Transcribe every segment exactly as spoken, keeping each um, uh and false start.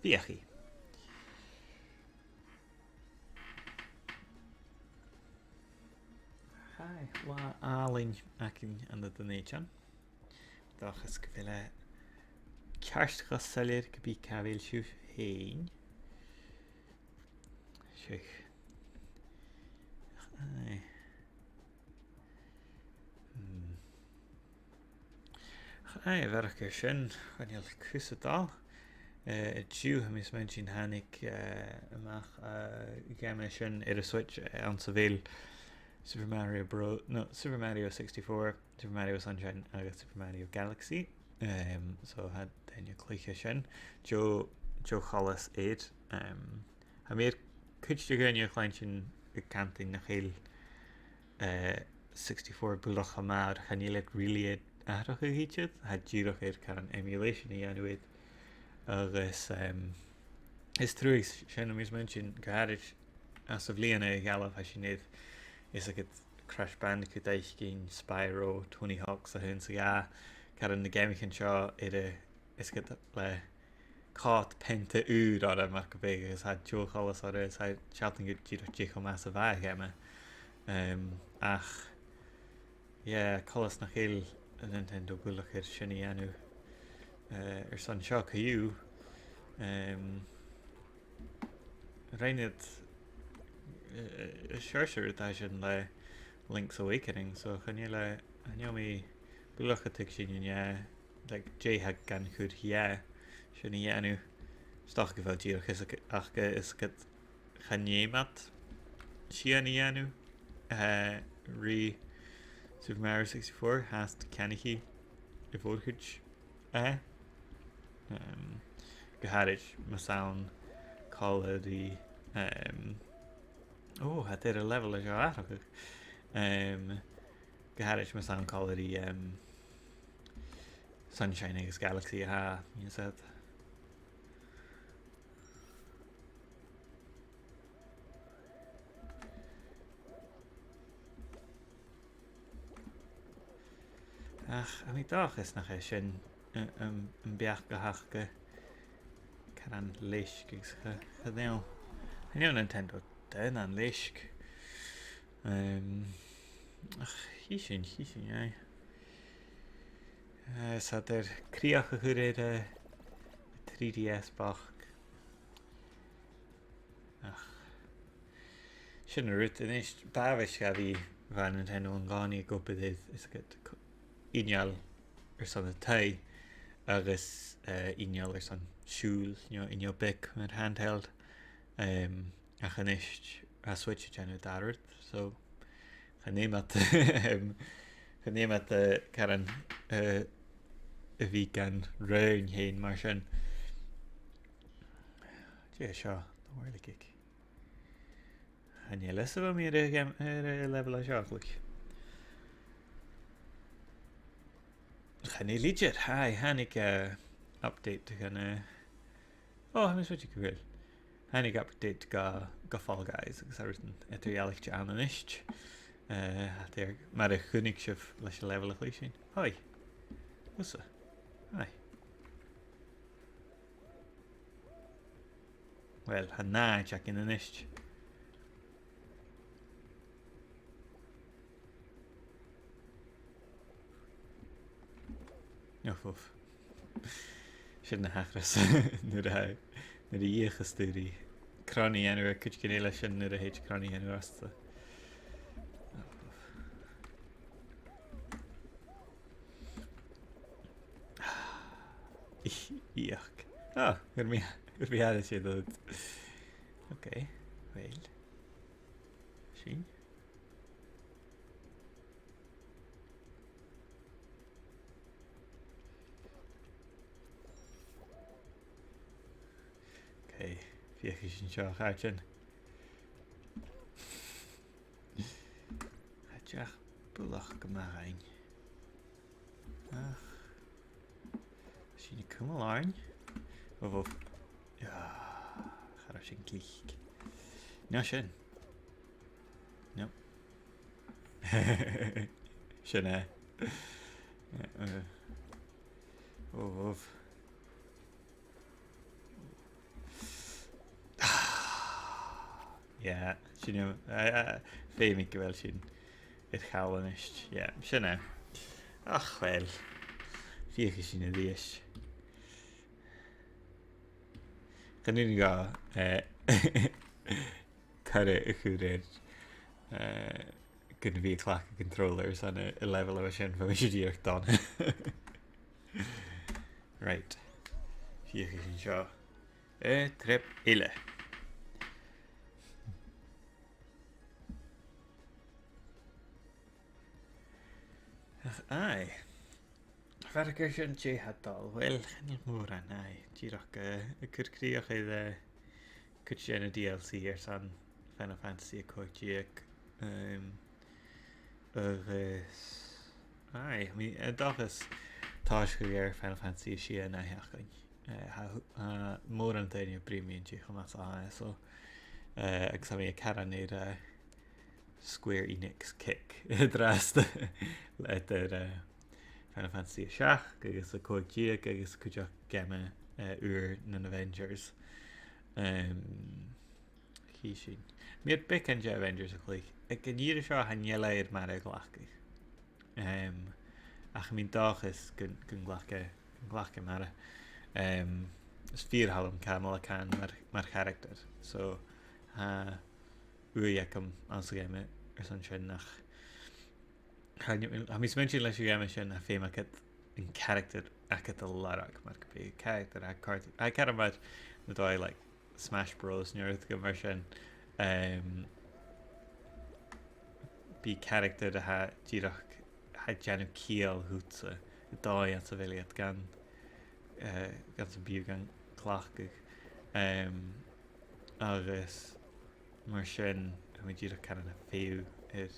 Bidh e. Hi, latha àlainn againn ann an Dùn Èideann. Dòchas gu bheil e ceart cho soilleir ge bith càit a bheil sibh fhèin. Seadh. Aye. Hmm. Aye, a bharrachd air sin, chan eil cus a' dol. Eh, an-diugh, tha mi a' smaointinn, thàinig, eh, a-mach, eh, geama sin air a' Switch, eh, anns a bheil Super Mario Bro-, no, Super Mario sixty-four, Super Mario Sunshine agus Super Mario Galaxy. Em, so tha daoine a' cluich sin. Deagh, deagh choltas air. Em, tha mi air cuid de dhaoine a chluinntinn a' cantainn nach eil, eh, sixty-four buileach cho math, chan eil iad really air atharrachadh idir. Tha iad dìreach air caran emulation a dhèanamh air. Agus, em, is truagh sin, tha mi a' smaointinn, gu h-àraid anns a' bhliadhna a dh'fhalbh, tha sinn air, is agad, Crash Bandicoot fhaicinn, Spyro, Tony Hawk 's a h-aon 's a dhà, caran na geamaichean seo air a, is agad, le còta peanta ùr orra mar gum biodh, agus tha deagh choltas orra, is tha iad a' sealltainn gu dìreach dè cho math 's a bha a' gheama. Em, ach, yeah, coltas nach eil an Nintendo buileach air sin a dhèanamh, eh, airson seo co-dhiù. Em, rinn iad, eh, seòrsa rud mar sin le Link's Awakening, so chan eil e, chan eil mi buileach a' tuigsinn an-diugh, like, dè tha gan cur dheth sin a dhèanamh. 'S dòcha gu bheil dìreach fios aca-, aca, is agad, chan fheum iad sin a dhèanamh, eh, ri Super Mario sixty-four, tha e ceangailte a' mhòr-chuid, eh? Em, gu h-àraid mas ann còmhla ri, em, ò, tha e air an level seo atharrachadh. Em, gu h-àraid mas ann còmhla ri, em, Sunshine agus Galaxy, tha, you said. Ach, tha mi an dòchas nach e sin, eh, am, am beachd a th' aca, caran leisg agus cha, chan eil, chan eil Nintendo daonnan leisg. Em, ach, chì sinn, chì sinn, aye. Eh, 's iad air crìoch a chur air, eh, three D S bochd. Ach, sin an rud, a-nis, b' àbhaist dha bhith, bha Nintendo an-còmhnaidh ag obair air, is agad, co-, inneal airson an taigh, agus, eh, inneal airson siubhal, you know, inneal beag mar handheld. Em, ach a-nis, tha Switch a' dèanamh dà rud, so, chan fheum iad, em, chan fheum iad, eh, caran, eh, a bhith gan roghainn fhèin mar sin. Dè seo, the Whirligig. Chan eil fhios agam air a' gheam-, air a' level seo a chluich. Chan eil idir, aye, thàinig, eh, update gun, eh, ò, tha mi a' smaointinn gu bheil. Thàinig update gu, gu Fall Guys, agus tha rudan eadar-dhealaichte ann a-nis. Eh, tha e mar a chunnaic sibh leis an level a chluich sinn. Hoi. Thusa. Aye. Uill, tha nàimhdean againn a-nis. Uff, uff. Sin na thachras. Nuair a, nuair a dh'fheuchas tu ri cron a dhèanamh air cuideigin eile, sin nuair a thèid cron a dhèanamh ortsa. Uff, uff. Ì-, ìoc. Ah, chuir mi, chuir mi air a' siud. Ok, uill. Sin. Ok, feuchaidh sinn seo a chàirdean. Tha e dìreach buileach gu math fhèin. Ach, sin a' cumail oirnn. Uff, uff. Ah, cha robh sin glic. No sin. No. Sin e. Eh, eh. Uff, uff. Yeah, sin e, eh, eh, feumaidh gu bheil sin air chall a-nis. Yeah, sin e. Ach, uill, feuchaidh sinn a-rithist. Chan urrainn dhomh, eh, toradh a chur air, eh, gun a bhith a' cleachdadh controllers ann an, an level a bha sin, bha mise dìreach dona. Right. Feuchaidh sinn seo. Eh, trip eile. Ach, aye. Feuch air sin dè tha dol. Uill, chan eil mòran, aye. Dìreach, eh, a' cur crìoch air, eh, cuid de na D L C airson Final Fantasy a còig deug. Ehm, agus, aye, mi, an dòchas tòiseachadh air Final Fantasy a sia an ath sheachdain. Eh, tha, tha mòran daoine a' bruidhinn mu dheidhinn cho math 's a tha e, so, eh, agus tha mi a' caran air, eh, Square Enix Kick an-dràsta eadar, eh, Final Fantasy a seachd agus a còig deug agus cuideachd geama, eh, ùr nan Avengers. Ehm, chì sinn. Bidh beagan de Avengers a chluich. Aig an ìre seo, chan eil e air mara a ghlacadh. Ehm, ach tha mi an dòchas gun, gun glac e, gun glac e mara. Ehm, is fìor thoil leam Kamala Khan mar, mar character. So, tha ùidh agam anns a' gheama airson sin, ach chan eil, tha mi a' smaointinn leis a' gheama sin, tha feum agad an character agad a lorg, mar gum biodh character a tha càirdeach, tha e caran mar na dòigh, like, Smash Bros. No rudeigin mar sin. Ehm, bidh character a tha dìreach, tha e a' dèanamh ciall dhutsa, an dòigh anns a bheil iad gan, eh, gan sam bith gan cleachdadh. Ehm, agus mar sin, tha mi dìreach caran a' feitheamh air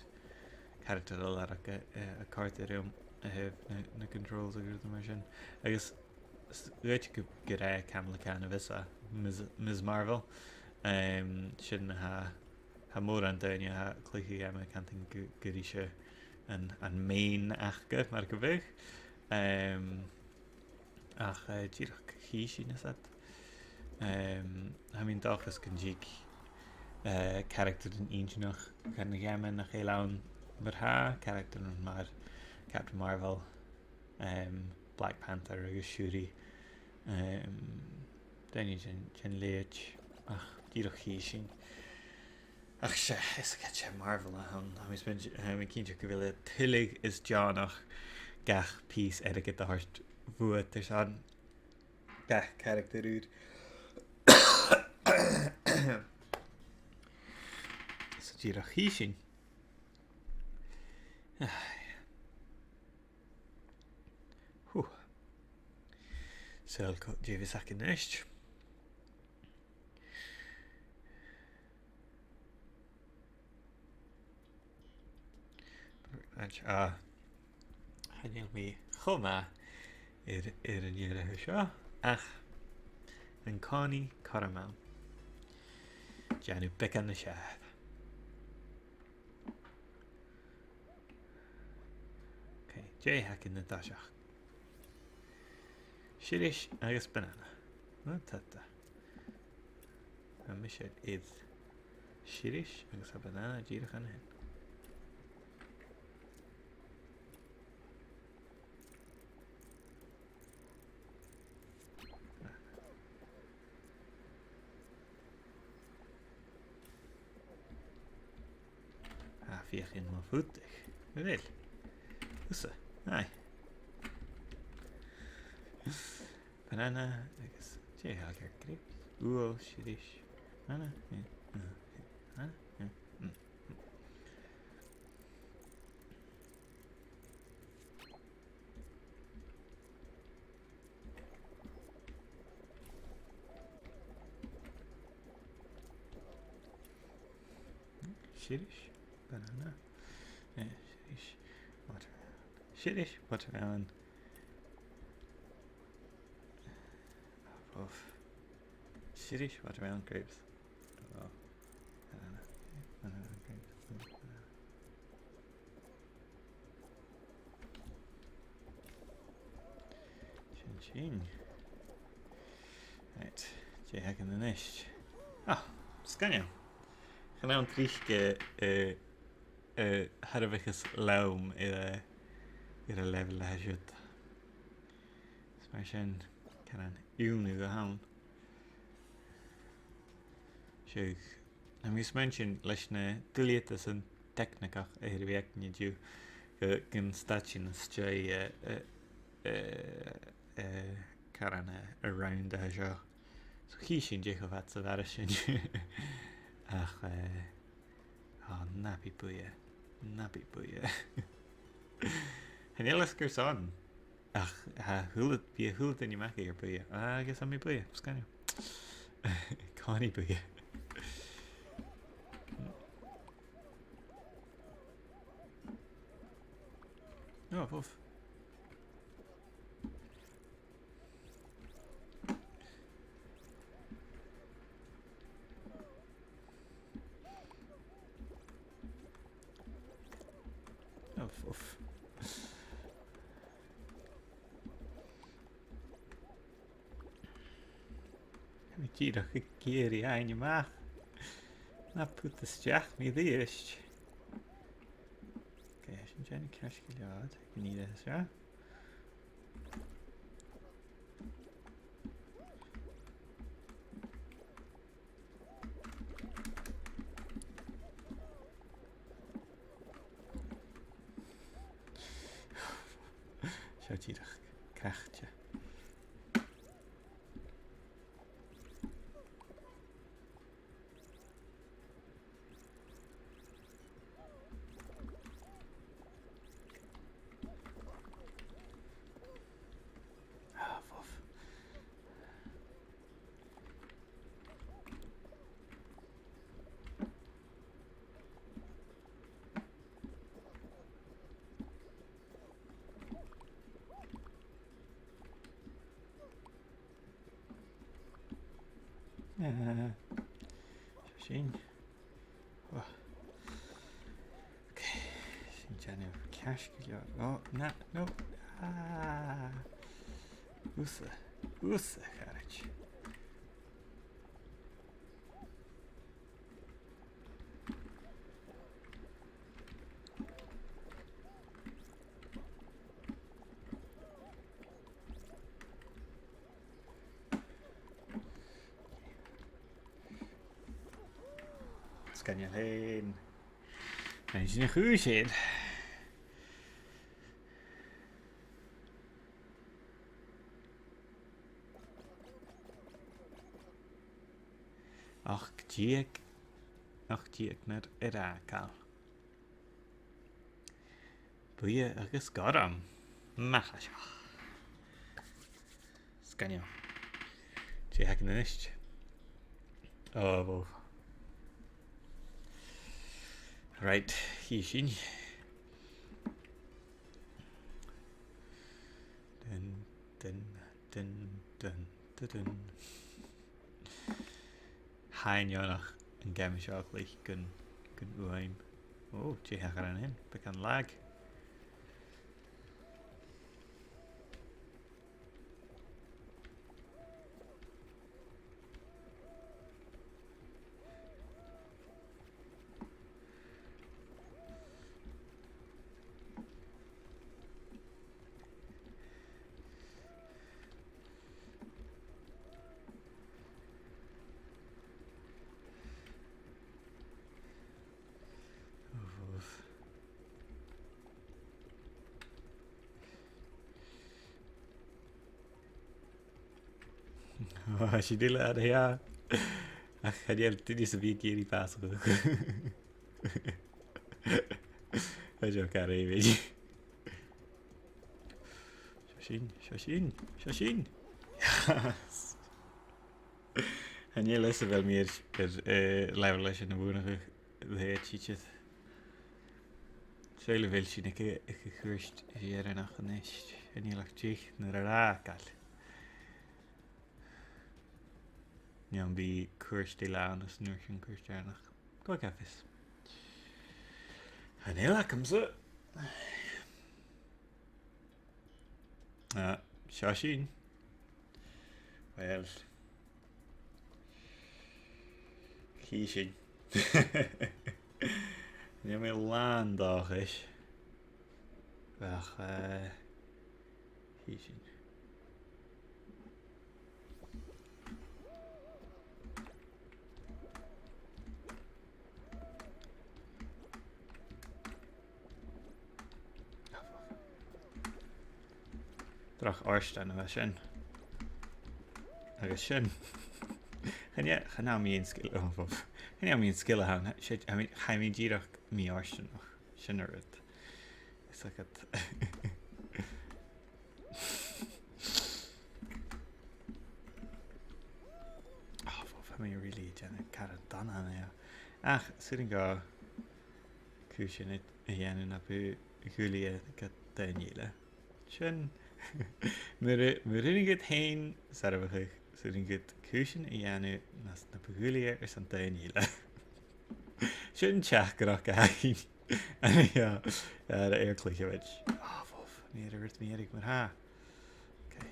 character a lorg a, a, a chòrd rium, a thaobh na, na controls agus rudan mar sin. Agus s-, dh'fhaodte gu, gur e Kamala Khan a bhios ann, Miz, Miz Marvel. Ehm, sin na tha, tha mòran daoine a tha a' cluich a' gheama a' cantainn gu, gur ise an, an main aca, mar gum biodh. Ehm, ach, eh, dìreach chì sinn, is that. Ehm, tha mi an dòchas gun tig, eh, character inntinneach dhan a' gheama nach eil ann mar-thà, character mar Captain Marvel, ehm, Black Panther agus Shuri. Ehm, daoine den, den leithid, ach dìreach chì sinn. Ach 's e, is e, 's e Marvel a th' ann. Tha mi a' smaoint-, tha mi cinnteach gu bheil e tuilleadh is deònach gach pìos airgid a thoirt bhuat airson gach character ùr. So dìreach chì sinn. Ai. Hù. Saoil cò, dè bhios againn a-nis. Right, ah, chan eil mi cho math air, air an ìre seo, ach an-còmhnaidh cothrom ann dèanamh beagan nas fheàrr. Ok, dè th' againn an toiseach? Siris agus banana. Nó tata. Tha mise air siris agus tha banana dìreach an sin. Ah, feuch aon mo phutadh. A bheil? Thusa. Aye. Banana agus dè th' againn air grapes? Ubhal, siris. Banana? Yeah. Mm. Banana? Yeah. Mm. Siris, banana. Eh, siris, watermelon. Siris, watermelon. Off, off. Siris, watermelon, grapes. Oh, banana. Banana, grapes. Banana. Sin sin. Right, dè th' againn a-nis? Ah, sgoinneil. An ann tric, eh, eh, eh, thar a bheil fhios leam air, eh, air an leibheil a tha siud. Is mar sin, caran iongnadh a th' ann. Seadh, tha mi a' smaointinn leis na duilgheadasan teicnigeach a th' air a bhith againn an-diugh, gu, gun stad sinn às dèidh, eh, eh, eh, eh, caran, eh, a' round a tha seo. So chì sinn dè cho fad 's a bheir sinn. Ach, eh, oh, na bi buidhe. Na bi buidhe. Chan eil fhios carson. Ach, tha a h-uile, bidh a h-uile duine a-mach air buidhe. Agus tha mi buidhe, sgoinneil. Cò nì buidhe? Oh, uff. Uff, uff. Tha mi dìreach ag iarraidh faighinn a-mach. Na put a-steach mi a-rithist. Ok, sin dèanamh ceart gu leòr. Gnìomh seo. Seo dìreach caithte. Ah, uff. Eh, sin. Oh. Ok, sin dèanamh ceart gu leòr. Oh, na, no. Ah. Thusa, thusa, a charaid. Sgoinneil fhèin. Rinn sinn a' chùis fhèin. Ochd deug, ochd deug nar fhàgail. Buidhe agus gorm. Math seo. Sgoinneil. Dè th' againn a-nis? Oh, wow. Right, chì sinn. Dun, dun, dun, dun, dun, dun. Tha e neònach an geama seo a chluich gun, gun fhuaim. Ò, dè thachair an sin? Beagan lag. Ò, sin uile an, yeah. Ach chan eil duine sam bith ag iarraidh pàs a chur. Tha seo car èibhinn. Seo sinn, seo sinn, seo sinn. Yes. Chan eil fhios a bheil mi air, air, eh, leibheil leis an bhuannachadh a tha siud. Saoil a bheil sinn aig, aig a' chuairt dheireannach a-nis, chan eil ach deich nar fhàgail. Nì mi cuairt eile ann is an uair sin cuairt dheireannach. Cò aig a tha fios? Chan eil agamsa. Ah, seo sinn. Uill. Chì sinn. Nì mi làn dòchais. Ach, eh, chì sinn. Droch fhortanach a bha sin. Agus sin. Chan e, chan eil mi an sgil, oh, oh. Chan eil mi an sgil a th' ann. Sin, I mean, chaidh mi dìreach mì-fhortanach. Sin an rud. Is agad. Oh, bha mi really a' dèanamh caran dona an-seo. Ach, 's urrainn dhomh cùisean a, a dhèanamh na bu ghuaille air daoine eile. Sin. Mura, mura h-urrainn dhut fhèin soirbheachadh, 's urrainn dhut cùisean a dhèanamh nas na bu ghuaille airson daoine eile. Sin teachdaireachd a th' againn. An-seo, air, air cluiche bhig. Ah, bhobh, nì mi rud mu dheireadh mar-thà. Okay.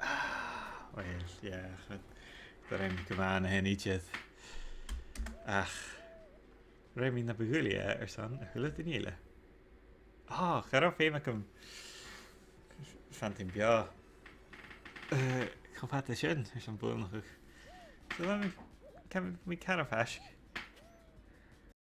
Ah, well, yeah, cha, cha robh mi gu math an-dè. Ach, rinn mi na bu ghuaille airson a h-uile duine eile. Ah, cha robh feum agam fantainn beò. Eh, cho fada sin, airson buannachadh. So, bha mi, bha mi car faisg.